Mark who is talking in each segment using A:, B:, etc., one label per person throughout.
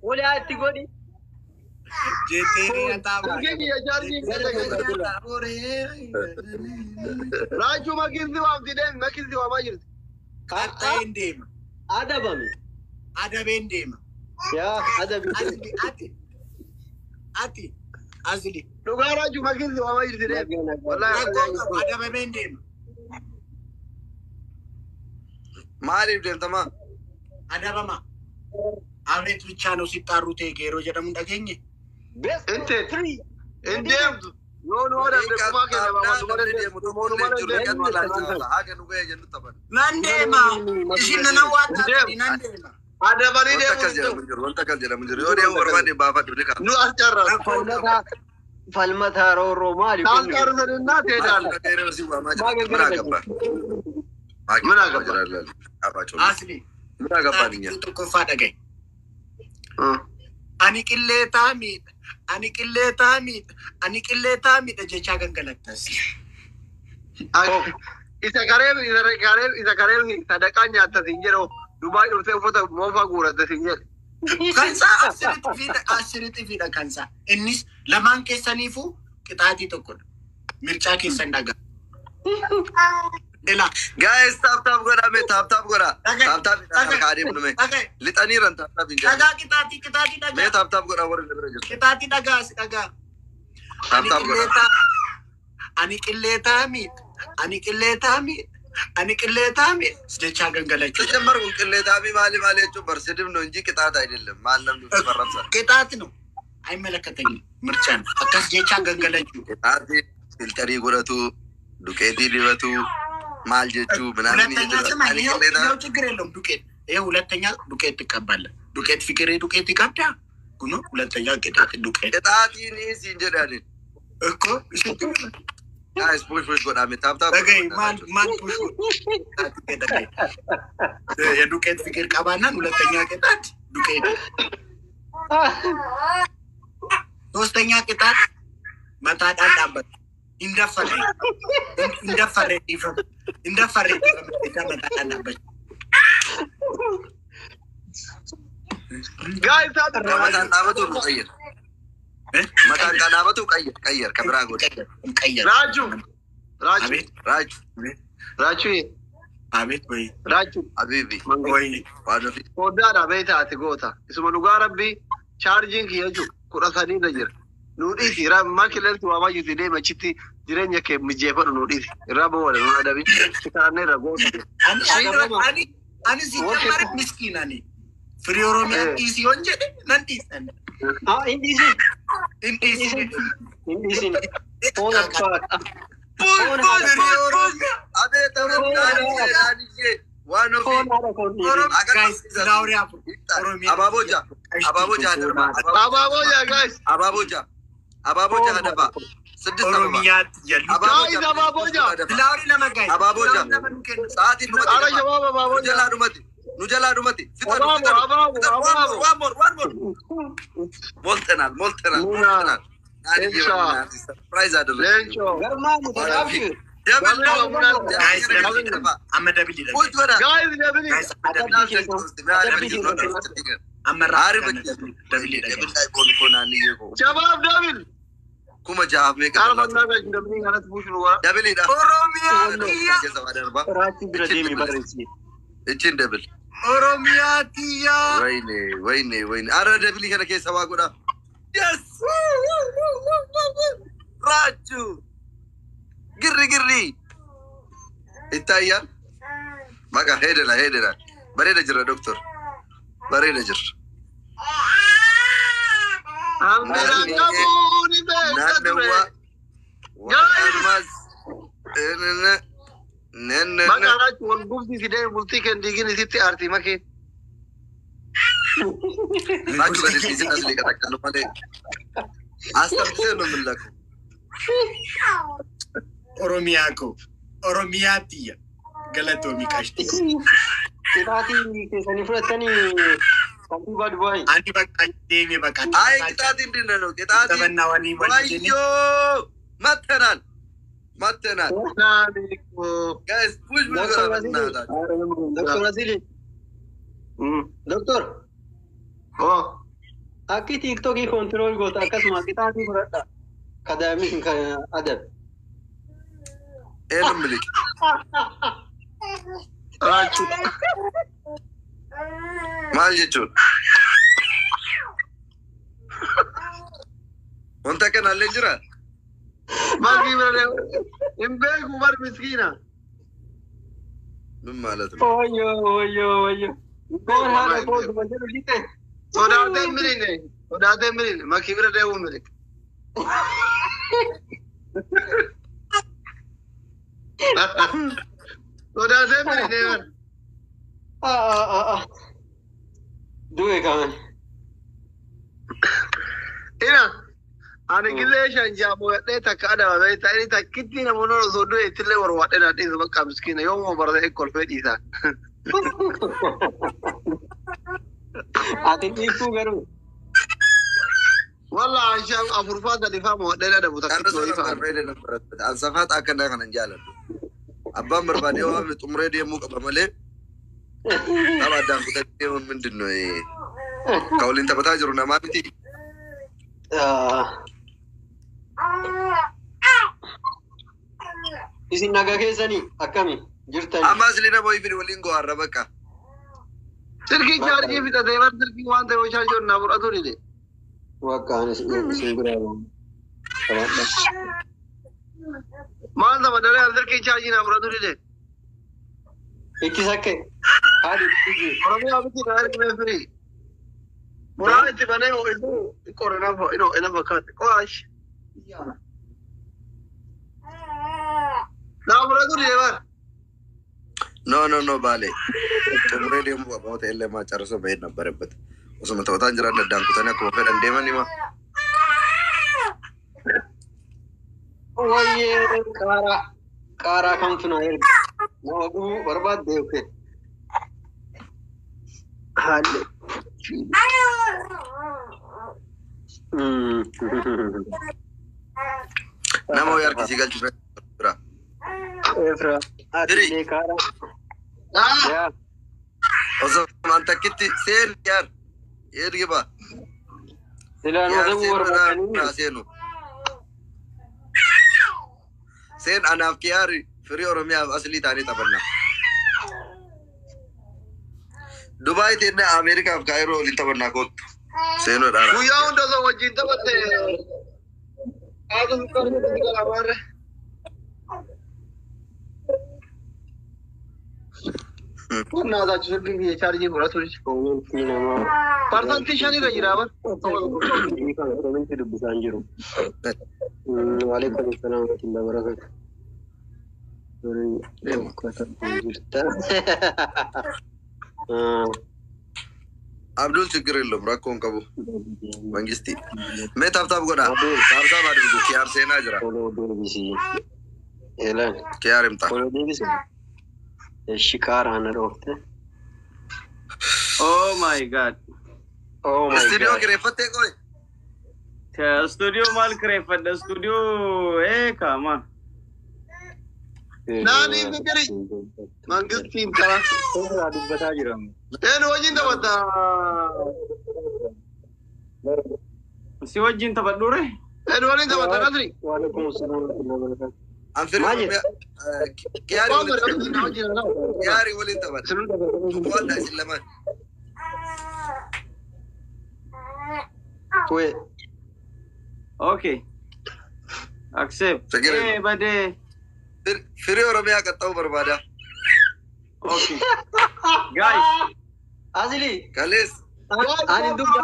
A: Walaatti godhi.
B: Silkii kiyya chaarjii keessa keessa. Raachuu makiinsi waamti deemi makiinsi waamaa jirti.
C: Qaxxaa'een deema.
A: Adabame.
C: Adabeen deema.
A: Yaa adabi.
C: Asli ati. Ati. Asli.
B: Dhugaa raachuu makiinsi waamaa jirti deemi. Wallaahi
C: Rakkoo qabu adabameen deema.
D: Maaliif deemtamaa?
C: Adabama. Abeet ብቻ ነው ሲጣሩ ቴጌሮ jedhamu dhageenye.
A: Best of
B: Inte.
A: three.
B: Hin deemtu. Yoo nu adabde kumaa keenya baafatu malee
D: deemu
B: deemtu. Nu malee deemtu.
D: Haga nu ga'e jennu taphan.
C: Nan deema. Isin nana waa taatanii nan deema.
B: Adabanii
D: Wanta akkas
B: deemu.
D: jedhamu jiru. Wanta akkas jedhamu jiru. Yoo deemu barbaade baafadhu ni qaba.
B: Nu as carraa.
C: Rakkoo qabu.
A: Falmataa falmataa roorroo maali
B: Taas
A: kun?
B: qarsaninnaa teedaan.
D: Muna gabba.
B: Muna gabba.
C: Asli.
D: Muna gabba ninya.
C: Tokkoffaa dhagaye. Ani qilleetaa miidha. Ani qilleetaa miidha. Ani qilleetaa miidha jechaa gangalattas.
B: Isa karee isa karee isa karee sadaqaa nyaatta siin jedhu Dubaay dhuftee uffata moofaa guuratte siin jedhe.
C: Kansaa asiritti fiidha asiritti fiidha kansaa. Innis lamaan keessaniifuu qixaatii tokkodha. Mircaa keessan dhagaa. Ilaa.
D: Guys, tap tap godhaa mee tap tap godhaa.
C: Dhagaye.
D: Tap tap harkaa adeemnu mee.
C: Dhagaye.
D: Lixaniiran tap tap hin jedhu.
C: Dhagaa qixaatii qixaatii
D: Mee
C: dhagaa.
D: tap tap godhaa warri bira jirtu.
C: Qixaatii dhagaa as dhagaa.
D: Tap
C: Ani
D: tap godhaa.
C: qilleetaa ani qilleetaa miidha. Ani qilleetaa miidha. Ani qilleetaa miidha jechaa gangalachuu.
D: ሲጀመር kun qilleetaamii maali maali jechuun bar ስድብ ነው እንጂ ቅጣት አይደለም። ማንም ፈረምሳ
C: ቅጣት ነው። አይመለከተኝም። ምርጫ ነው። Akkas jechaa gangalachuu.
D: ቅጣት filter godhatu ዱቄtii dibatu maal jechuu ምናምን
C: ሁለተኛ ስማ፣ ይኸው ይኸው ችግር የለውም ዱቄት ይኸው ሁለተኛ ዱቄት ትቀባለህ። ዱቄት ፍቅሬ ዱቄት ይቀብዳ ጉኖ ሁለተኛ ቅጣት ዱቄት
D: ቅጣtiin siin jedhanin
C: እኮ
D: guys push push godhame tap tap
C: dhagaye ማን ማን push dhagaye የዱቄት ፍቅር ቀባናን ሁለተኛ ቅጣት ዱቄት፣ ሶስተኛ ቅጣት መታጣን ዳበት እንደፈረ እንደፈረ ይፈ እንደፈረ ይፈ መታጣን ዳበት
B: Guys tap
D: Mataan dhaabatu ቀይር mataan dhaabatu ቀይር ቀይር ከbiraa godhe.
C: ቀየር
B: Raachuu. Raachuu.
C: አቤት
D: Raaju
B: Raachuu.
C: አቤት ወይ
B: Raachuu.
D: Habibi
C: ወይ
D: waan ofii
B: Foddaadha beektaa ati goota. Isuma dhugaa rabbii chaarjiin kiyya jechuun 13 irra jira. Nuu dhiisi makileetti waamaa jirti deema achitti jireenya kee mijeeffadhu nuu dhiisi. Irraa booda nu adabi. Sikaanne irra goota.
C: ani ani ani ሲጀመር ምስኪን ani firii oromiyaa dhiisi yoon jedhe nan dhiisan.
A: Ah, hin dhiisin.
C: Hin dhiisin.
A: Hin dhiisin. Foon akka
D: Push push push push abeet abeet naaniyyee naaniyyee waan ofii
A: foon haadha koon dhiisin.
C: Guys, daawrii afur.
D: Abaaboo ja'a abaaboo ja'a darba
B: Abaaboo jaa guys.
D: abaaboo ja'a abaaboo ja'a darba ስድስት አበባ
C: oromiyaatti jallu.
B: Guys abaaboo jaa.
C: Daawrii lama guys.
D: Abaaboo ja'a.
C: Lama nu kennu.
D: Sa'aatiin dhumate
B: Ara jawaab abaaboo
D: nu
B: jaa.
D: jalaa dhumate nu jalaa dhumate fixadhu
B: Abaaboo
D: fixadhu
B: abaaboo abaaboo.
D: one more one more ሞልተናል ሞልተናል
B: ሙና
D: ሞልተናል ናንዬ
B: ሌንጮ
D: በእናትህ surprise አደረግሽኝ።
B: Leencoo.
A: Garmaamu tanaaf
D: double
B: Double
D: ሙና
C: Guys,
D: double
C: amma double
D: ቁጭ በላ
B: Guys double.
C: Guys, amma double. Amma double
D: double ላይ goon koo naanniyee koo
B: Shabaab double.
D: 6000 meeqa
B: Qaala fannaa guys double kanatti buusu nu wara.
D: Double dha
C: Oromiyaa tiyya.
A: Raachuu bira deemi barreessi.
D: Ichin double
C: Oromiyaa tiyya.
D: ወይኔ ወይኔ ወይኔ አረ double kana keessa waa godha yes ራቹ ግሪ ግሪ ይታያል በቃ ሄደናል ሄደናል bareeda jira doctor bareeda jira
B: Hambira qabuu ni beekta ture.
D: naannawaa waan nenne
B: Maqaa raachuu wal gubsi si deemi bultii kee diigin isitti aartii makee.
D: ራቹ gadi dhiisin asii qaxaqqalu malee አስጠብሴ ነው የምንለከው።
C: Oromiyaa koo. Oromiyaa tiyya. Galatoomii qashtii.
A: Qixaatii keessanii fudhattanii kantiibaa Dubaay.
C: Ani bakka deeme bakka.
D: አይ ቅጣት እንድን ነው ቅጣት
C: Taphannaa waliin waliin jennee.
D: ወዮ መተናል መተናል
B: Naani koo.
D: guys push
A: Doktor Asili. Doktor Asili. Doktor.
B: Oh.
A: Akki TikTokii control goota akkasuma qixaatii fudhadha. Kadaamiin kan adabe.
D: Eenyu miliqe?
B: Raachuu.
D: Maal jechuudha? Wanta akkanaallee jira?
B: Makii bira deemu. Hin beeku bar miskiina.
D: ምን ማለት ነው?
A: Wayyoo wayyoo wayyoo. Foon haadha koo duba jedhu lixe.
B: Sodaatee hin miliqne. Sodaatee hin miliqne. Makii bira deemuu miliqe. Sodaatee hin miliqne bar.
A: Du'e kaan.
B: Ina. Ani gisee shan jaamoodhee takka adabame ta'ee takkitti namoonni osoo du'e ittillee warwaadhee na dhiisu bakka miskiina yoomuma barate kolfee dhiisaa.
A: Ati dhiiftuu garuu.
B: Walla anshaan afurfaa sadifaa mo'adhee adabu takkitti wayii fa'a.
D: Ansafaata akkanaa kanan jaaladhu. Abbaan barbaadee waan xumuree deemuu qaba malee tapha addaan kutanii deemuun ምንድን ነው? Ka waliin taphataa jiru namaa miti.
A: Isin nagaa keessanii akkami jirtanii?
D: Amma asli nama wayii fidi waliin go'aarra bakka.
B: Silkii chaarjii fixatee bar silkii waan ta'eef chaarjii naa fudhatu dide.
A: Bakka ani isin biraa taphadha.
B: Maal tapha daree silkii chaarjii naa fudhatu dide.
A: Itti sakke. Haadhi itti.
B: Oromiyaa miti na ergime firii. Muraa itti banee ho'isu qorre na fakkaate. Qo'aash. Naa fudhatu dide bar.
D: No no no baale. Xumuree deemuu qaba yoo ta'e illee maa carrasoo bahee ነበረበት. Osuma taphataan jiran addaan kutanii akkuma fedhan deeman hima.
A: Wayyee qaaraa qaaraa kamtu na erga. Nama gubuu barbaadde yookiin. Haalli.
D: Nama wayii harkisii galchu bira.
A: Efra ati qaaraa. Yaa.
D: Osoo an takkitti seen yaar. Ergiba.
A: Silaan
D: Yaar
A: osoo
D: seenu
A: barbaadanii.
D: naa seenu. Seen anaaf kiyaari firii Oromiyaaf aslii ta'anii taphanna. Dubaay teennee Ameerikaaf Kaayiroo waliin taphannaa kootu. Seenuu dhaara.
B: Guyyaa hunda osoo wajjin taphatte haadha sukkaara qalamaarre. Qonnaa taachu silkii biyya chaarjii fudhatu dide.
A: Komentii namaa.
B: Parsantii shanirra jira bar.
A: Komentii dubbisaan jiru. Waalaikum salaam wa rahmatullahi wa barakatuh. Jirta.
D: Abdul ችግር የለውም rakkoon qabu mangisti. Mee tap tap godhaa. Tap tap አድርጉ. Kiyaar seenaa jira.
A: Follow deebisi. Elan.
D: Kiyaar himta.
A: Follow deebisi. Eshi qaaraa na dhoofte.
E: Oh my God.
A: Oh my
D: Istiidiyoo
A: God.
D: kireeffattee qoy.
E: Studio maal kireeffadha? Studio kaama.
B: Naanii fikiri. Mangistiin tara.
A: Irraa dubbataa jira.
B: Eenyu wajjin taphatta?
E: Si wajjin taphadhuure?
B: Eenyu waliin taphatta Nasri?
A: Waalaikum salaam wa rahmatullahi wa barakatuh.
D: An firii
A: Maal
D: Oromiyaa kiyaari
B: Waan
D: waliin
B: bara wajjin wajjin
D: kiyaari waliin taphadha. Waan isin lamaan.
A: Wee.
E: Okay. Accept.
D: ችግር የለውም።
E: Badee.
D: Firii Oromiyaa qaxxa'uu barbaada.
E: Okay. Guys.
A: Asli.
D: Kalees
A: Ani dubba.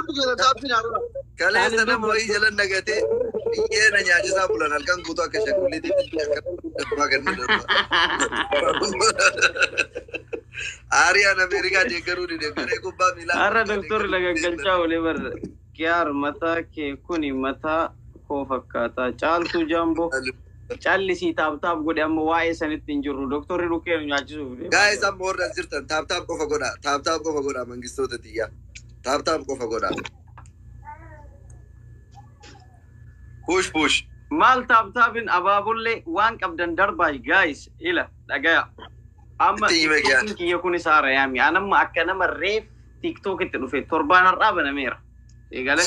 D: kaleessa nama wayii jala nagatee biyyee na nyaachisaa bulan halkan guutuu akka shakulliitiitti akka kennu darba. Aariyaan Ameerikaa deeggaruu dide garee kubbaa miilaa.
E: Har'a doktorri laga olee barra. Kiyaar mataa kee kuni mataa koo fakkaata. Caaltuu jamboo. Callisii tap tap godhe amma waa'ee sanitti hin jirru. Doktorri dhukkee nu nyaachisuuf deema.
D: Guys amma warra as jirtan tap tap qofa godhaa. Tap tap qofa godhaa mangistoota xiyyaa. Tap tap qofa godhaa. Push push.
E: Maal tap tapin abaabullee waan qabdan darbaa guys ila dhagaya. Amma
D: Itti hime kiyaan.
E: Kiyya kun isaa yaami. Anamma akka nama reef TikTokitti dhufe torbaan har'aa banameera. Eegale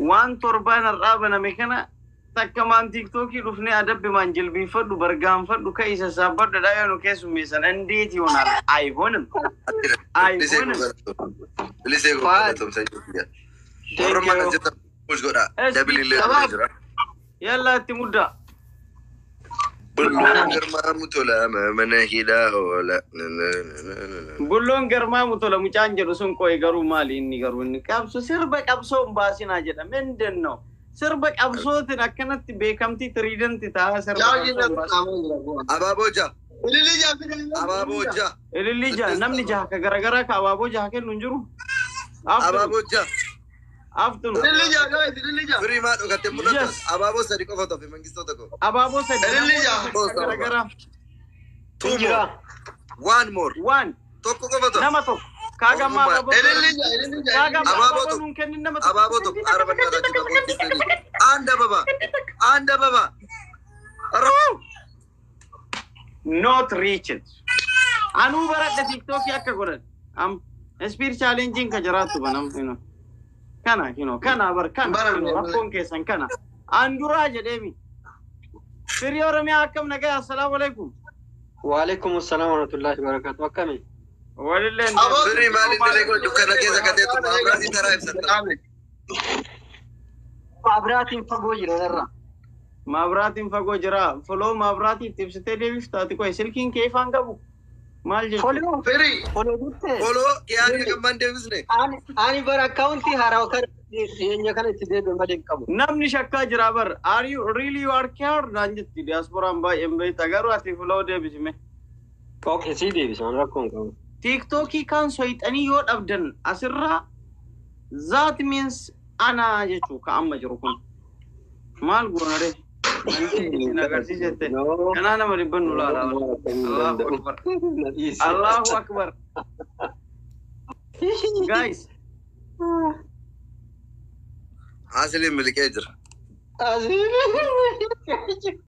E: waan torbaan har'aa baname kana takkamaan TikTokii dhufnee adabbimaan jilbiinfadhu bargaanfadhu ka isa saabbadhu dha yoo nu keessummeessan እንዴት ይሆናል? አይሆንም አይሆንም።
D: Bilisee koo galatoomsa jechuudha. Warra kan jettan push godha. Dabilillee jira.
E: Yalla itti muddaa.
D: Bulloon garmaamu tola mana hidhaa oola.
E: Bulloon garmaamu tola mucaan jedhu sun qo'e garuu maali inni garuu inni qabso sirba qabsoo hin baasinaa jedha. ምንድን ነው? Sirba qabsootiin akkanatti beekamtii tiriidanti ta'a sirba qabsoo hin baasinaa.
D: Abaaboo ja'a. Abaaboo ja'a.
E: Ililli jaha namni jaha ka garagaraa ka abaaboo jaha kennu hin jiru.
D: Abaaboo ja'a.
E: Aftunu.
D: Firii maa dhugattee mul'atu. Abaaboo sadi qofa tofe mangistoota koo.
E: Abaaboo sadi namoota garagaraa.
D: Two more. One more.
E: One.
D: Tokko qofa tofe.
E: Nama tokko. Kaagammaa abaaboo. Kaagammaa
D: Abaaboo
E: abaaboo
D: tokko.
E: nuun kennin nama tokko.
D: Abaaboo tokko. Arba irraa jira boqqisanii. አንድ አበባ አንድ አበባ Roo!
E: Not reached. Anuu baradha TikTokii akka godhan. Am speed challenge ka jiraattu banam. Kana kana bar kana rakkoon keessan kana. An duraa jedheemi. Firii Oromiyaa akkam nagaa assalaamu alaikum.
A: Waalaikum assalam warahmatullahi wabarakatuh. Akkami?
E: Walillee
D: Firii maaliin dalagoo dukkana keessa gateetu maabiraatii taraa ibsatta.
A: Maabiraatiin fagoo jira irra.
E: Maabiraatiin fagoo jira. Foloo maabiraatii itti ibsitee deebiftaati qoy silkiin kee ifaan qabu. Maal jechuudha?
A: Foloo foloo jettee.
D: Foloo kiyaanii gammaan deebisne.
A: Ani bara akkaawuntii haaraa kan dhiyeenya kana itti deebi'e malee hin qabu.
E: Namni shakkaa jira bar. Are you really you are care naan jetti diyaaspooraan baay'een beekta garuu ati foloo deebisime.
A: Okay, sii deebisan rakkoon qabu.
E: TikTokii kan soyxanii yoo dhabdan asirraa that means ana jechuu ka amma jiru kun. Maal goona ree? Wanti isin agarsiisette. Kanaa nama dhibban nu laala. Allahu akbar. Allahu akbar. Guys.
D: Asliin miliqee jira.
A: Asliin.